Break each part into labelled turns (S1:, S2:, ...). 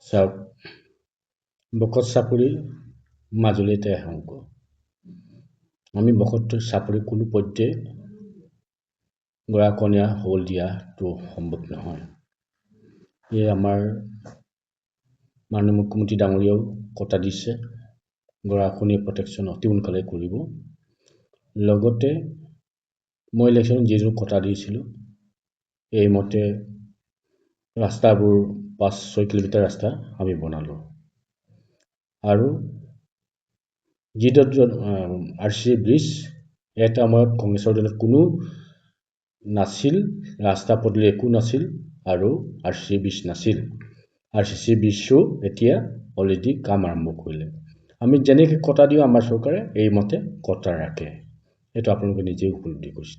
S1: চাওক, ভকত চাপৰি মাজুলীতে অংক। আমি ভকত চাপৰি কোনো পধ্যে গৰাখহনীয়া হ'বলৈ দিয়াটো সম্ভৱ নহয়। এই আমাৰ মাননীয় মুখ্যমন্ত্ৰী ডাঙৰীয়াও কথা দিছে, গৰাখহনীয়া প্ৰটেকশ্যন অতি সোনকালে কৰিব। লগতে মই ইলেকশ্যনত যিটো কথা দিছিলোঁ, এইমতে ৰাস্তাবোৰ 5-6 কিলোমিটাৰ ৰাস্তা আমি বনালোঁ। আৰু যিটো আৰ চি ব্ৰিজ এটা সময়ত কংগ্ৰেছৰ দিনত কোনো নাছিল, ৰাস্তা পদূলি একো নাছিল আৰু আৰ চি ব্ৰিজ নাছিল। আৰ চি চি ব্ৰিজো এতিয়া অলৰেডি কাম আৰম্ভ কৰিলে। আমি যেনেকৈ কথা দিওঁ, আমাৰ চৰকাৰে এইমতে কথা ৰাখে। এইটো আপোনালোকে নিজেই উপলব্ধি কৰিছে।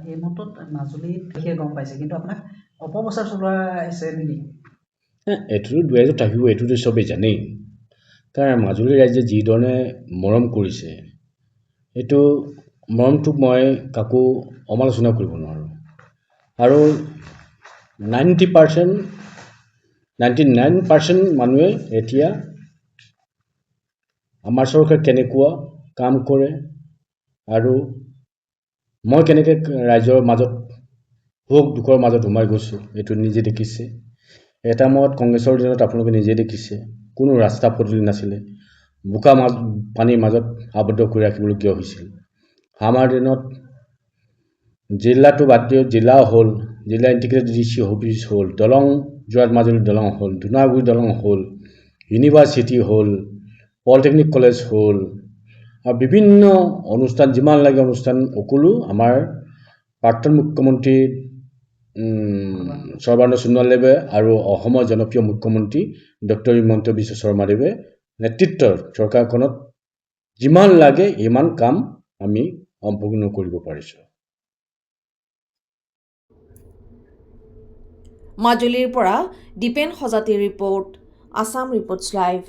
S2: এই মুহূৰ্তত মাজুলীত সেই গম পাইছে, কিন্তু আপোনাক অপপ্ৰচাৰ চলোৱা হৈছে নেকি?
S1: এইটোতো দুহেজাৰ থাকিব, এইটোতো চবেই জানেই। কাৰণ মাজুলী ৰাইজে যিধৰণে মৰম কৰিছে, এইটো মৰমটোক মই কাকো সমালোচনা কৰিব নোৱাৰোঁ। আৰু 90%, 99% মানুহে এতিয়া আমাৰ চৰকাৰ কেনেকুৱা কাম কৰে আৰু মই কেনেকৈ ৰাইজৰ মাজত সুখ দুখৰ মাজত সোমাই গৈছোঁ, এইটো নিজে দেখিছে। এটা সময়ত কংগ্ৰেছৰ দিনত আপোনালোকে নিজে দেখিছে, কোনো ৰাস্তা পদূলি নাছিলে, বোকা মাজ পানীৰ মাজত আবদ্ধ কৰি ৰাখিবলগীয়া হৈছিল। আমাৰ দিনত জিলাটো বাদ দিয়ক, জিলা হ'ল, জিলা ইণ্টিগ্ৰেটেড ডি চি অফিচ হ'ল, দলং, যোৰহাট মাজুলী দলং হ'ল, ধূনাগুৰি দলং হ'ল, ইউনিভাৰ্চিটি হ'ল, পলিটেকনিক কলেজ হ'ল আৰু বিভিন্ন অনুষ্ঠান, যিমান লাগে অনুষ্ঠান সকলো আমাৰ প্ৰাক্তন মুখ্যমন্ত্ৰী সৰ্বানন্দ সোণোৱালদেৱে আৰু অসমৰ জনপ্ৰিয় মুখ্যমন্ত্ৰী ডক্টৰ হিমন্ত বিশ্ব শৰ্মাদেৱে নেতৃত্বৰ চৰকাৰখনত যিমান লাগে সিমান কাম আমি সম্পূৰ্ণ কৰিব পাৰিছোঁ।
S3: মাজুলীৰ পৰা দীপেন সজাতিৰ ৰিপৰ্ট, আছাম ৰিপৰ্টছ লাইভ।